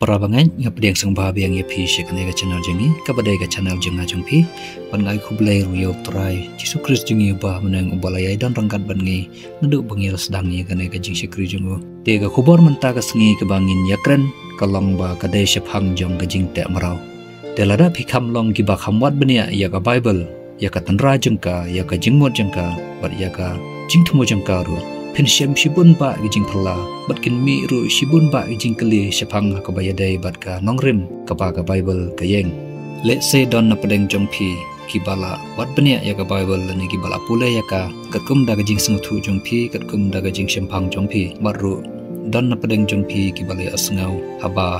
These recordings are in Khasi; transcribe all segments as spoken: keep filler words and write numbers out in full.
Para bangeit, nga pdiang sngewbha biang ïa phi sha kane ka channel jong ngi, kaba dei ka channel jong nga jong phi. Bad nga ai khublei ruh ïa U Trai Jisu Khrist jong ngi uba mynne uba la ïai don ryngkat bad ngi naduh ba ngi la sdang ïa kane ka jingshakri jong u. Te ka khubor mynta ka sngi kaba ngin ïakren ka long ba ka dei shaphang jong ka jingteh mraw. Te lada phi kham long kiba kham wad bniah ïa ka Baibl, ïa ka tynrai jong ka, ïa ka jingmut jong ka, bad ïa ka jingthmu jong ka ruh, phin shem shibun bah ki jingphylla, bad kin mih ruh shibun bah ki jingkylli shaphang ha kaba ïadei bad ka nongrim kaba ka Baibl ka ïeng. Lehse don na pdeng jong phi kiba la wad bniah ïa ka Baibl lane kiba la pule ïa ka, katkum da ka jingsngewthuh jong phi, katkum da ka jingshemphang jong phi, bad ruh don na pdeng jong phi kiba la ïohsngew haba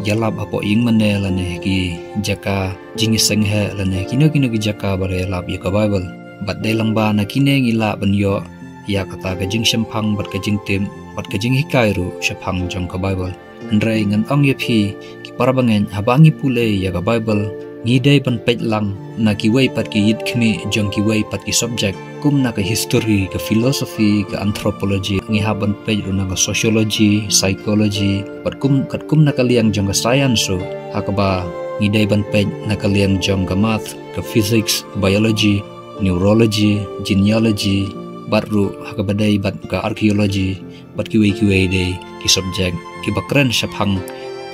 ïalap hapoh ïingmane lane ki jaka jingïaseng heh lane kino kino ki jaka ba la ïalap ïa ka Baibl. Bad dei lang ba na kine ngi lah ban ïoh ïa kata ka jingshemphang bad ka jingtip bad ka jinghikai ruh shaphang jong ka Baibl. Hynrei ngan ong ïa phi ki para bangeit, haba ngi pule ïa ka Baibl, ngi dei ban peit lang na kiwei pat ki ïit khmih jong kiwei pat ki subject, kum na ka history, ka philosophy, ka anthropology, ngi hap ban peit ruh na ka sociology, psychology, bad kum, katkum na ka liang jong ka science ruh, ha kaba ngi dei ban peit na ka liang jong ka math, ka physics, biology, neurology, genealogy, bad ruh ha kaba dei bad ka archaeology, bad kiwei kiwei de ki subject kiba kren shaphang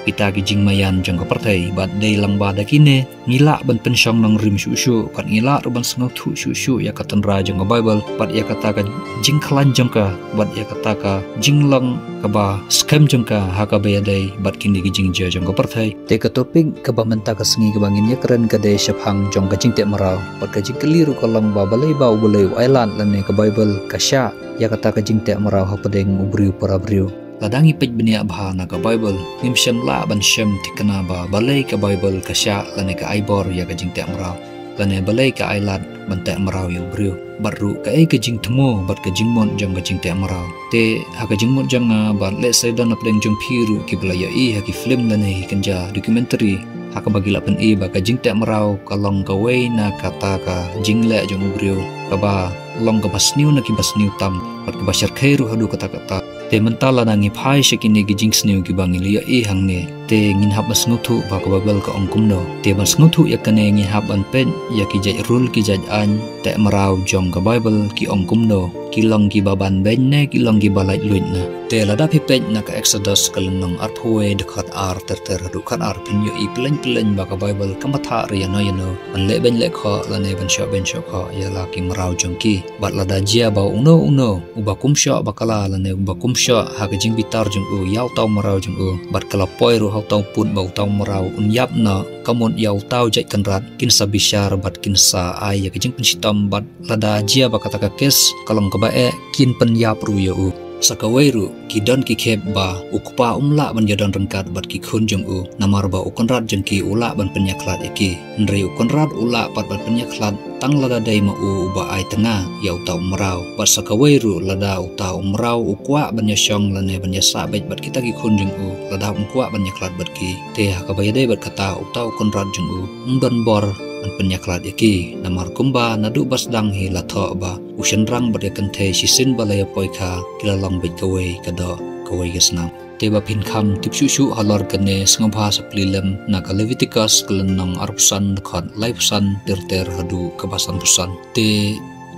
kita ki jingmaïan jong ka pyrthei. Bad dei lang ba da kine ngi lah ban pynshong nongrim shuh shuh, bad ngi lah ruh ban sngewthuh shuh shuh ïa ka tynrai jong ka Baibl bad ïa kata ka jingkhlaiñ jong ka bad ïa kata ka jinglong kaba skhem jong ka ha kaba ïadei bad kine ki jingjia jong ka pyrthei. Te ka topic kaba mynta ka sngi kaba ngin ïakren ka dei shaphang jong ka jingteh mraw. Bad ka jingkylli ruh ka long ba balei ba U Blei u ailad lane ka Baibl ka shah ïa kata ka jingteh mraw hapdeng u briew para briew. Lada ngi peit bniah bha na ka Baibl, ngim shym lah ban shem thikna ba balei ka Baibl ka shah lane ka ai bor ïa ka jingteh mraw, lane balei ka ailad ban teh mraw ïa u briew. Bad ruh kaei ka jingthmu bad ka jingmut jong ka jingteh mraw. Te ha ka jingmut jong nga bad lehse don na pdeng jong phi ruh kiba la ïohi ha ki film lane ki kynja documentary ha kaba ki la pyni ba ka jingteh mraw ka long kawei na kata ka jingleh jong u briew kaba long kaba sniew na kiba sniew tam bad kaba shyrkhei ruh haduh katta katta. Te mynta lada ngi phai sha kine ki jingsniew kiba ngi la ïohi hangne, te ngin hap ban sngewthuh ba ka Baibl ka ong kumno. Te ban sngewthuh ïa kane ngi hap ban peit ïa ki jait rule, ki jait aiñ teh mraw jong ka Baibl ki ong kumno, ki long kiba ban beiñ ne ki long kiba laitluid ne. Te lada phi peit na ka Exodus ka lynnong arphew wei dkhot ar ter ter haduh khatar, phin ïohi pyllein pyllein ba ka Baibl kam bthah re ïano ïano ban leh beiñ leh khoh lane ban shoh beiñ shoh khoh ïa la ki mraw jong ki. Bad lada jia ba uno uno uba kum shoh bakla lane uba kum shoh ha ka jingbitar jong u ïa uta u mraw jong u, bad ka la poi ruh ha uta u pud ba uta u mraw un ïap noh ka mut ïa uta u jait kynrad, kin sa bishar bad kin sa ai ïa ka jingpynshitom. Bad lada jia ba kata ka kes ka long kaba eh, kin pynïap ruh ïa u. Sa kawei ruh ki don ki khep ba u kpa um lah ban ïadon ryngkat bad ki khun jong u, namar ba u kynrad jong ki u lah ban pynïakhlad ïa ki. Hynrei u kynrad u lah pat ban pynïakhlad tang lada dei ma u uba ai tnga ïa uta u mraw. Bad sa kawei ruh lada uta u mraw u kwah ban ïashong lane ban ïasah beit bad kita ki khun jong u, lada um kwah ban ïakhlad bad ki, te ha kaba ïadei bad kata uta u kynrad jong u um don bor ban pynïakhlad ïa ki. Namar kumba naduh ba sdang hi la thoh ba u shynrang bad ka kynthei shisien ba la ïapoi kha ki la long beit kawei ka doh kawei ka snam. Te ba phin kham tip shuh shuh halor kane, sngewbha sa plie lem na ka Leviticus ka lynnong arphew san dkhot laiphew san ter ter haduh kaba sanphew san. Te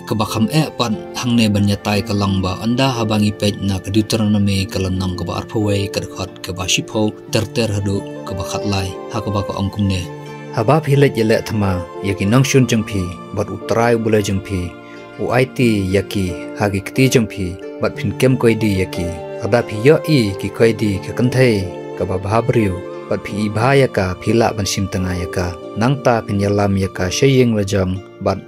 kaba kham eh pat hangne ban ïatai ka long ba ynda haba ngi peit na ka Deuteronomy ka lynnong kaba arphew wei ka dkhot kaba shiphew ter ter haduh kaba khatlai, ha kaba ka ong kumne: Haba phi leit ïaleh thma ïa ki nongshun jong phi, bad U Trai U Blei jong phi u aiti ïa ki ha ki kti jong phi, bad phin kem koidi ïa ki. Lada phi ïohi ki koidi ka kynthei kaba bhabriew bad phi ibha ïa ka, phi lah ban shim tnga ïa ka. Nangta phin ïalam ïa ka sha ïing la jong, bad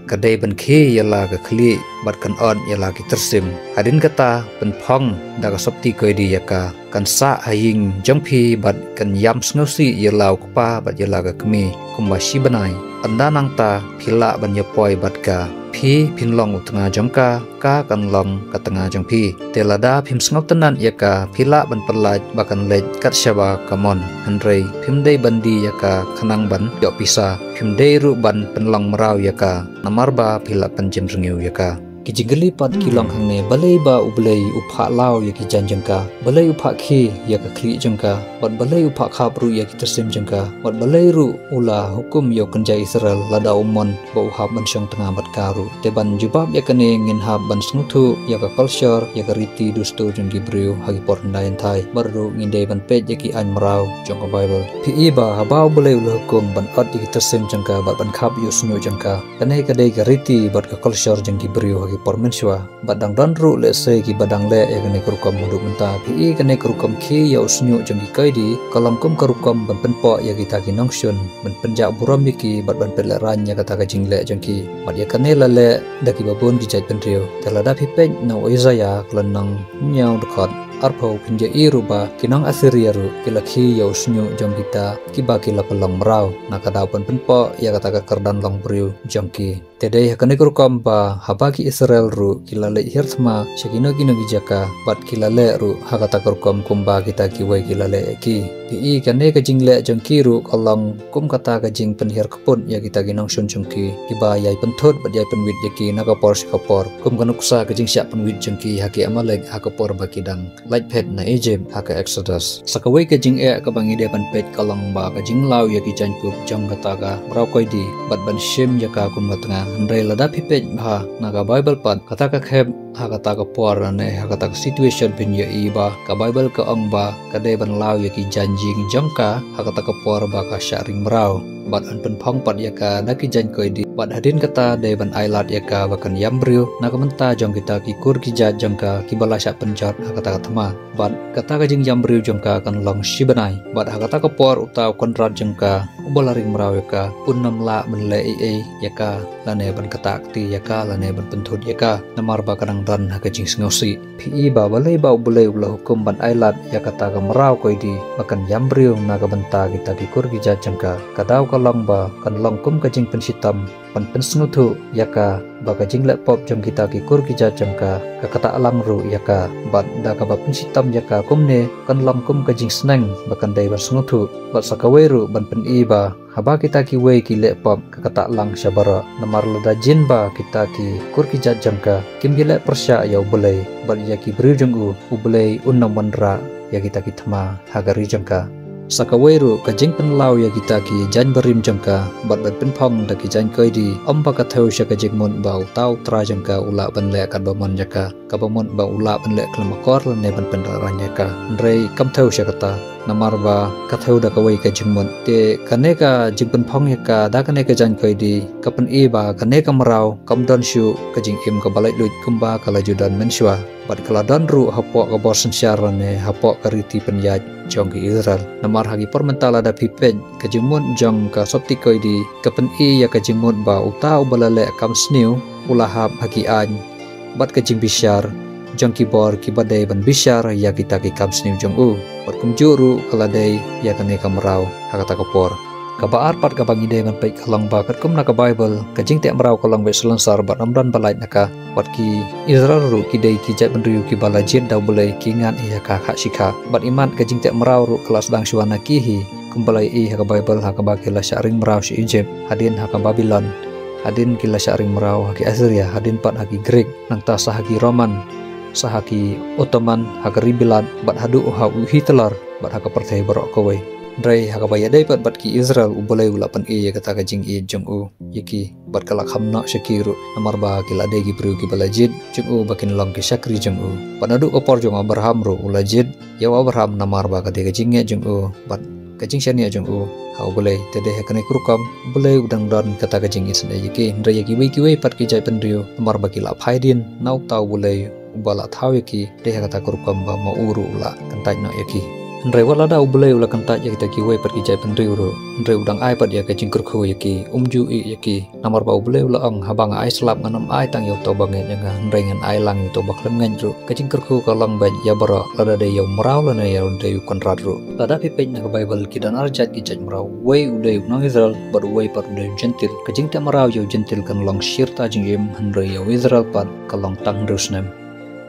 ka dei ban khie ïa la ka khlieh bad kan ot ïa la ki tyrsim. Hadien kata pynphong da ka sopti koidi ïa ka. Kan sah ha ïing jong phi bad kan ïam sngewsih ïa la u kpa bad ïa la ka kmie kumba shi bnai. Ynda nangta phi lah ban ïapoi bad ka, phi phin long u tnga jong ka, ka kan long ka tnga jong phi. Te lada phim sngewtynnad ïa ka, phi lah ban pyllait ba kan leit kat shaba ka mon. Hynrei phim dei ban die ïa ka khnang ban ïoh pisa. Phim dei ruh ban pynlong mraw ïa ka, namar ba phi la pynjemrngiew ïa ka. Ki jingkylli pat ki long hangne, balei ba U Blei u phah law ïa ki jaiñ jong ka, balei u phah khie ïa ka khlieh jong ka, bad balei u phah khap ruh ïa ki tyrsim jong ka, bad balei ruh u la hukum ïa u kynja Israel lada u mon ba u hap ban shong tnga bad ka ruh. Te ban jubab ïa kane ngin hap ban sngewthuh ïa ka culture, ïa ka riti duh step jong ki briew ha ki por hyndai hynthai, bad ruh ngin dei ban peit ïa ki aiñ mraw jong ka Baibl. Phi i ba haba U Blei u la hukum ban ot ïa ki tyrsim jong ka bad ban khap ïa u shñiuh jong ka, kane ka dei ka riti bad ka culture jong ki briew ha ki por mynshuwa. Bad dang don ruh lehse kiba dang leh ïa kane ka rukom haduh mynta. Phi i kane ka rukom khie ïa u shñiuh jong ki koidi ka long kum ka rukom ban pynpoh ïa kita ki nongshun, ban pynjah burom ïa ki bad ban pynlehraiñ ïa kata ka jingleh jong ki. Bad ïa kane la leh da kiba bun ki jaitbynriew. Te lada phi peit na u Isaïah ka lynnong hynñiew dkhot arphew, phin ïohi ruh ba ki nong Assyria ruh ki la khie ïa u shñiuh jong kita kiba ki la pynlong mraw, na ka daw ban pynpoh ïa kata ka kyrdan longbriew jong ki. Te dei ha kane ka rukom ba haba ki Israel ruh ki la leit hiar thma sha kino kino ki jaka, bad ki la leh ruh ha kata ka rukom kumba kita kiwei ki la leh ïa ki. Phi i kane ka jingleh jong ki ruh ka long kum kata ka jingpynhiar kput ïa kita ki nongshun jong ki, kiba ïai pynthut bad ïai pynwit ïa ki na ka por sha ka por, kum ka nuksa ka jingshah pynwit jong ki ha ki Amalek ha ka por ba ki dang lait phet na Egypt ha ka Exodus. Sa kawei ka jingeh kaba ngi dei ban peit ka long ba ka jinglaw ïa ki jaiñkup jong kata ka mraw koidi bad ban shim ïa ka kum ka tnga. Hynrei lada phi peit bha na ka Baibl pat, kata ka khep ha kata ka por ne ha kata ka situation, phin ïohi ba ka Baibl ka ong ba ka dei ban law ïa ki jaiñ jong ka ha kata ka por ba ka shah ring mraw. Bad yn pynphong pat ïa ka da ki jaiñ koidi. Bad hadien kata dei ban ailad ïa ka ba kan ïam briew na ka bynta jong kita ki kur ki jait jong ka kiba la shah pynjot ha kata ka thma. Bad kata ka jingïam briew jong ka kan long shi bnai. Bad ha kata ka por uta u kynrad jong ka uba la ring mraw ïa ka un ym lah ban leh ei ei ïa ka, lane ban ktah kti ïa ka, lane ban pynthut ïa ka, namar ba ka dang don ha ka jingsngewsih. Phi i ba balei ba U Blei u la hukum ban ailad ïa kata ka mraw koidi ba kan ïam briew na ka bynta kita ki kur ki jait jong ka? Ka daw ka long ba kan long kum ka jingpynshitom ban pynsngewthuh ïa ka ba ka jingleh pop jong kita ki kur ki jait jong ka ka ktah lang ruh ïa ka. Bad da kaba pynshitom ïa ka kumne kan long kum ka jingsneng ba kan dei ban sngewthuh. Bad sa kawei ruh ban pyni ba haba kita kiwei ki leh pop ka ktah lang sha baroh. Namar lada jin ba kita ki kur ki jait jong ka kim ïaleh pyrshah ïa U Blei bad ïa ki briew jong u, U Blei un ym wanrah ïa kita ki thma ha ka ri jong ka. Sa kawei ruh ka jingpynlaw ïa kita ki jaiñ barim jong ka bad ban pynphong da ki jaiñ koidi, ym ba ka thew sha ka jingmut ba uta u trai jong ka u lah ban leh katba mon ïa ka, kaba mut ba u lah ban leh khlem akor lane ban pynlehraiñ ïa ka. Hynrei kam thew sha kata, namar ba ka thew da kawei ka jingmut. Te kane ka jingpynphong ïa ka da kane ka jaiñ koidi ka pyni ba kane ka mraw kam don shuh ka jingim kaba laitluid kumba ka la ju don mynshuwa. Bad ka la don ruh hapoh ka bor synshar lane hapoh ka riti pynïaid jong ki Israel. Namar ha ki por mynta lada phi peit ka jingmut jong ka sopti koidi ka pyni ïa ka jingmut ba uta uba la leh kam sniew u la hap ha ki aiñ bad ka jingbishar jong ki bor kiba dei ban bishar ïa kita ki kam sniew jong u. Bad kumjuh ruh ka la dei ïa kane ka mraw ha kata ka por. Kaba ar pat kaba ngi dei ban peit ka long ba katkum na ka Baibl ka jingteh mraw ka long beit salonsar bad ym don ba lait na ka. Bad ki Israel ruh ki dei ki jaitbynriew kiba la jied da U Blei, ki ngat ïa ka khah shi khah. Bad imat ka jingteh mraw ruh ka la sdang shuwa na ki hi, kumba la ïohi ha ka Baibl ha kaba ki la shah ring mraw sha Egypt, hadien ha ka Babilon, hadien ki la shah ring mraw ha ki Assyria, hadien pat ha ki Greek, nangta sa ha ki Roman, sa ha ki Ottoman ha ka ri Bilat, bad haduh ha u Hitler bad ha ka pyrthei baroh kawei. Hynrei ha kaba ïadei pat bad ki Israel, U Blei u la pyni ïa kata ka jingïeit jong u ïa ki bad ka la kham noh sha ki ruh, namar ba ki la dei ki briew kiba la jied jong u ba kin long ki shakri jong u. Bad naduh ka por jong u Abraham ruh u la jied ïa u Abraham namar ba ka dei ka jingngeit jong u bad ka jingshaniah jong u ha U Blei. Te dei ha kane ka rukom U Blei u dang don kata ka jingisynei ïa ki. Hynrei ïa kiwei kiwei pat ki jaitbynriew namar ba ki la phai dien na uta U Blei uba la thaw ïa ki, dei ha kata ka rukom ba ma u ruh u la kyntait noh ïa ki. Hynrei wat lada U Blei u la kyntait ïa kita kiwei pat ki jaitbynriew ruh, hynrei u dang ai pat ïa ka jingkyrkhu ïa ki, um ju ïeh ïa ki. Namar ba U Blei u la ong, haba nga ai slap ngan ym ai tang ïa uta uba ngeit ïa nga, hynrei ngan ai lang ïa uta uba khlem ngeit ruh. Ka jingkyrkhu ka long beit ïa baroh, lada dei ïa u mraw lane ïa u dei u kynrad ruh. Lada phi peit na ka Baibl ki don ar jait ki jait mraw, uwei u dei u nong Israel bad uwei pat u dei u Jentil. Ka jingteh mraw ïa u Jentil kan long shi rta jingim, hynrei ïa u Israel pat ka long tang hynriew snem.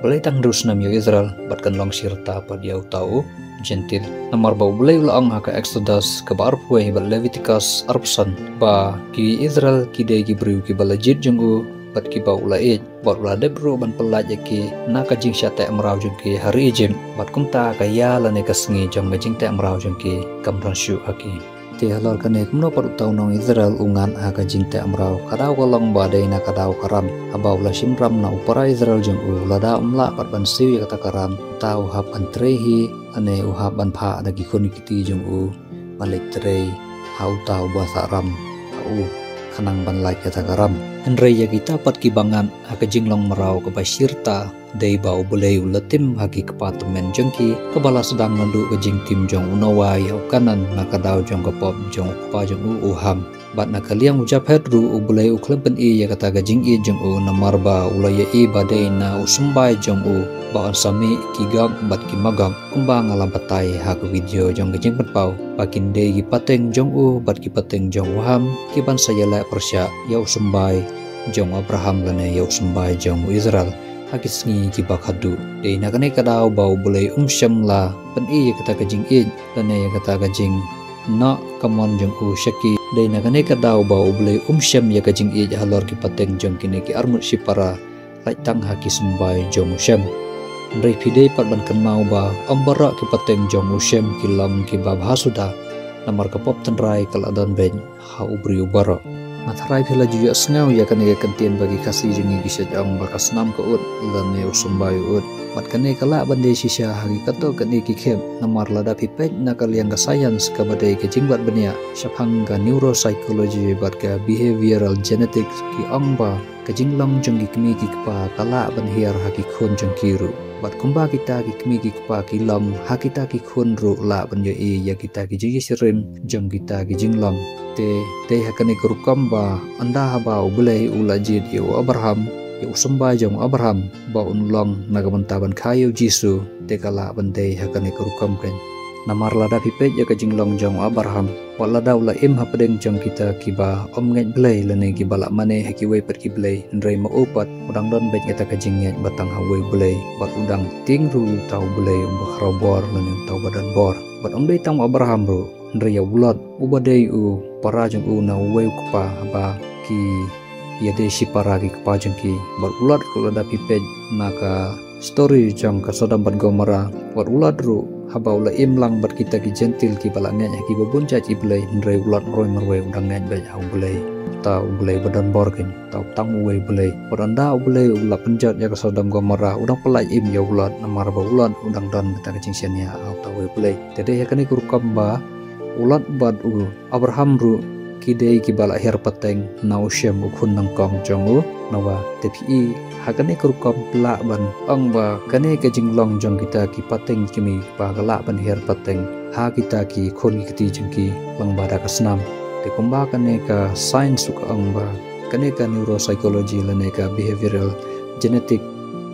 Balei tang hynriew snem ïa u Israel bad kan long shi rta pat ïa uta u Jentil? Namar ba U Blei u la ong ha ka Exodus kaba arphew wei bad Leviticus arphew san ba ki Israel ki dei ki briew kiba la jied jong u, bad kiba u la ïeit, bad u la dep ruh ban pyllait ïa ki na ka jingshah teh mraw jong ki ha ri Ijipt, bad kumta ka ïa lane ka sngi jong ka jingteh mraw jong ki kam don shuh ha ki. Te halor kane kumno pat uta u nong Israel u ngat ha ka jingteh mraw? Ka daw ka long ba dei na ka daw ka ram, haba u la shim ram na u para Israel jong u, lada um lah pat ban siew ïa kata ka ram, uta u hap ban trei hi, lane u hap ban phah da ki khun ki kti jong u ban leit trei ha uta uba sah ram ha u, khnang ban lait kata ka ram. Hynrei ïa kita pat kiba ngat ha ka jinglong mraw kaba shirta, dei ba U Blei u la tim ha ki kpa tymmen jong ki, kaba la sdang naduh ka jingtim jong u Noah ïa u Kanan na ka daw jong ka pop jong u kpa jong u, u Ham. Bad na ka liang u Japhet ruh, U Blei u khlem pyni ïa kata ka jingïeit jong u, namar ba u la ïohi ba dei na u symbai jong u ba yn sa mih ki Gog bad ki Magog, kumba nga la batai ha ka video jong ka jingpynpaw, ba kin dei ki pateng jong u bad ki pateng jong u Ham kiban sa ïaleh pyrshah ïa u symbai jong u Abraham lane ïa u symbai jong u Israel ha ki sngi kiba khadduh. Dei na kane ka daw ba U Blei um shym la pyni ïa kata ka jingïeit lane ïa kata ka jingnoh ka mon jong u sha ki. Dei na kane ka daw ba U Blei um shem ïa ka jingïeit halor ki pateng jong kine ki arngut shipara, lait tang ha ki symbai jong u Shem. Hynrei phi dei pat ban kynmaw ba ym baroh ki pateng jong u Shem ki long kiba bha suda, namar ka pop tynrai ka la don beit ha u briew baroh. Nga tharai phi la ju ïohsngew ïa kane ka kyntien ba ki Khasi jong ngi ki shait ong ba ka snam ka ud lane u symbai u ud. Bad kane ka lah ban dei shisha ha ki katto katne ki khep, namar lada phi peit na ka liang ka science kaba dei ka jingbad bniah shaphang ka neuropsychology bad ka behavioral genetics, ki ong ba ka jinglong jong ki kmie ki kpa ka lah ban hiar ha ki khun jong ki ruh. Bad kumba kita ki kmie ki kpa ki long ha kita ki khun ruh lah ban ïohi ïa kita ki jingïasyriem jong kita ki jinglong. Te dei ha kane ka rukom ba ynda haba U Blei u la jied ïa u Abraham, ïa u symbai jong u Abraham, ba un long na ka bynta ban kha ïa u Jisu, te ka lah ban dei ha kane ka rukom kein. Namar lada phi peit ïa ka jinglong jong u Abraham, wat lada u la im hapdeng jong kita kiba ym ngeit Blei lane kiba la mane ha kiwei pat ki blei, hynrei ma u pat u dang don beit kata ka jingngeit ba tang ha uwei U Blei, bad u dang tieng ruh ïa uta U Blei uba khraw bor lane uta uba don bor. Bad ym dei tang u Abraham ruh, hynrei ïa u Lot, uba dei u para jong u na uwei u kpa, haba ki ïadei shipara ki kpa jong ki. Bad u Lot ruh lada phi peit na ka story jong ka Sodom bad Gomorrah, wat u Lot ruh haba u la im lang bad kita ki Jentil kiba la ngeit ha kiba bun jait ki blei, hynrei u Lot marwei marwei u dang ngeit beit ha U Blei, uta U Blei ba don bor kein, uta u tang uwei U Blei. Bad ynda U Blei u la pynjot ïa ka Sodom Gomorrah, u dang pyllait im ïa u Lot, namar ba u Lot u dang don kata ka jingshaniah ha uta uwei U Blei. Te dei ha kane ka rukom ba u Lot bad u Abraham ruh ki dei kiba la hiar pateng na u Shem u khun nyngkong jong u Noah. Te phi i ha kane ka rukom phi lah ban ong ba kane ka jinglong jong kita ki pateng ki kmie ki kpa ka lah ban hiar pateng ha kita ki khun ki kti jong ki lyngba da ka snam. Te kumba kane ka science ruh ka ong ba kane ka neuropsychology lane ka behavioral genetic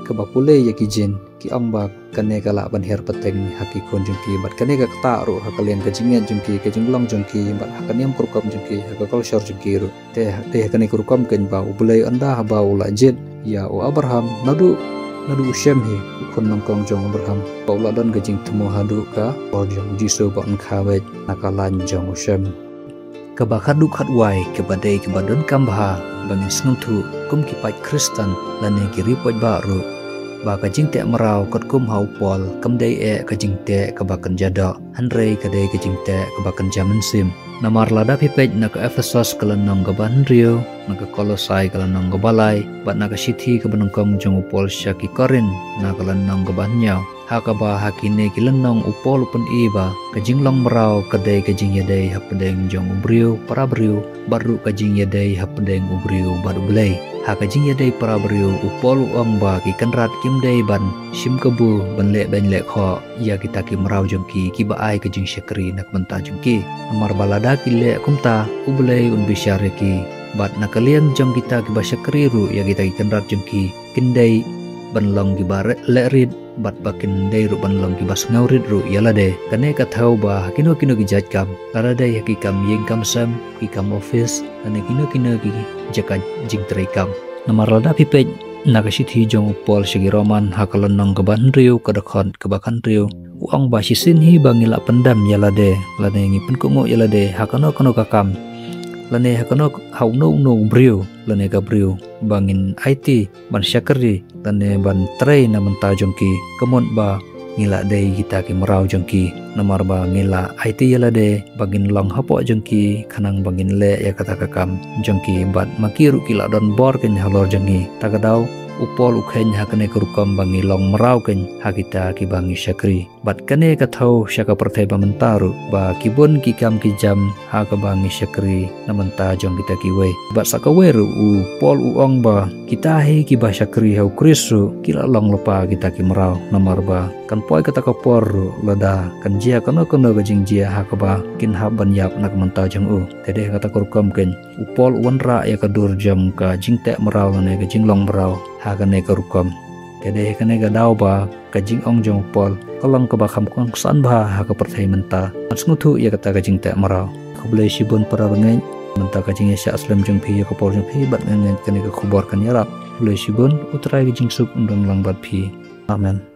kaba pule ïa ki gene, ki ong ba kane ka lah ban hiar pateng ha ki khun jong ki, bad kane ka ktah ruh ha ka liang ka jingngeit jong ki, ka jinglong jong ki, bad ha ka niam ka rukom jong ki, ha ka culture jong ki ruh. Te, te ha kane ka rukom kein ba U Blei ynda haba u la jied ïa u Abraham naduh, naduh u Shem hi, u khun nyngkong jong u Abraham, ba u la don ka jingthmu haduh ka por jong u Jisu ba un kha beit na ka lain jong u Shem. Kaba khadduh khadwai kaba dei kaba donkam bha ba ngin sngewthuh kum ki paid Khristan lane ki riewpaidbah ruh, ba ka jingteh mraw katkum ha u Paul kam dei eh ka jingteh kaba kynja doh, hynrei ka dei ka jingteh kaba kynja mynsiem. Namar lada phi peit na ka Ephesos ka lynnong kaba hynriew, na ka Kolosai ka lynnong kaba lai, bad na ka shithi kaba nyngkong jong u Paul sha ki Korinth na ka lynnong kaba hynñiew, ha kaba ha kine ki lynnong u Paul u pyni ba ka jinglong mraw ka dei ka jingïadei hapdeng jong u briew para briew, bad ruh ka jingïadei hapdeng u briew bad U Blei. Ha ka jingïadei para briew u Paul u ong ba ki kynrad kim dei ban shim kabu ban leh beiñ leh khoh ïa kita ki mraw jong ki kiba ai ka jingshakri na ka bynta jong ki. Namar ba lada ki leh kumta, U Blei un bishar ïa ki. Bad na ka liang jong kita kiba shakri ruh ïa kita ki kynrad jong ki, kin dei ban long kiba re-, leh rit, bad ba kin dei ruh ban long kiba sngewrit ruh ïa lade. Kane ka thew ba ha kino kino ki jait kam, lada dei ha ki kam ïing kam sem, ki kam office, lane kino kino ki jaka jingtrei kam. Namar lada phi peit na ka shithi jong u Paul sha ki Roman ha ka lynnong kaba hynriew, ka dkhot kaba khathynriew, u ong ba shisien hi ba ngi la pyndem ïa lade lane ngi pynkohnguh ïa lade ha kano kano ka kam, lane ha kano ha uno uno u briew lane ka briew ba ngin aiti ban shakri lane ban trei na bynta jong ki, ka mut ba ngi la dei kita ki mraw jong ki, namar ba ngi la aiti ïa lade ba ngin long hapoh jong ki khnang ba ngin leh ïa kata ka kam jong ki, bad ma ki ruh ki la don bor kein halor jong ngi. Ta ka daw u Paul u kheiñ ha kane ka rukom ba ngi long mraw kein ha kita kiba ngi shakri. Bad kane ka thew sha ka pyrthei ba mynta ruh ba ki bun ki kam ki jam ha kaba ngi shakri na bynta jong kita kiwei. Bad sa kawei ruh u Paul u ong ba kita hi kiba shakri ha u Khrist ruh ki la long lypa kita ki mraw, namar ba kan poi kata ka por ruh lada kan jia kano kano ka jingjia ha kaba kin hap ban ïap na ka bynta jong u. Te dei ha kata ka rukom kein u Paul u wanrah ïa ka dur jong ka jingteh mraw lane ka jinglong mraw ha kane ka rukom. Te dei ha kane ka daw ba ka jingong jong u Paul ka long kaba kham kongsan bha ha ka pyrthei mynta ban sngewthuh ïa kata ka jingteh mraw. Khublei shibun para bangeit, mynta ka jingïasyllok slem jong phi ïa ka por jong phi bad nga ngeit kane ka khubor kan ïarap. Khublei shibun, U Trai ka jingsuk un don lang bad phi. Amen.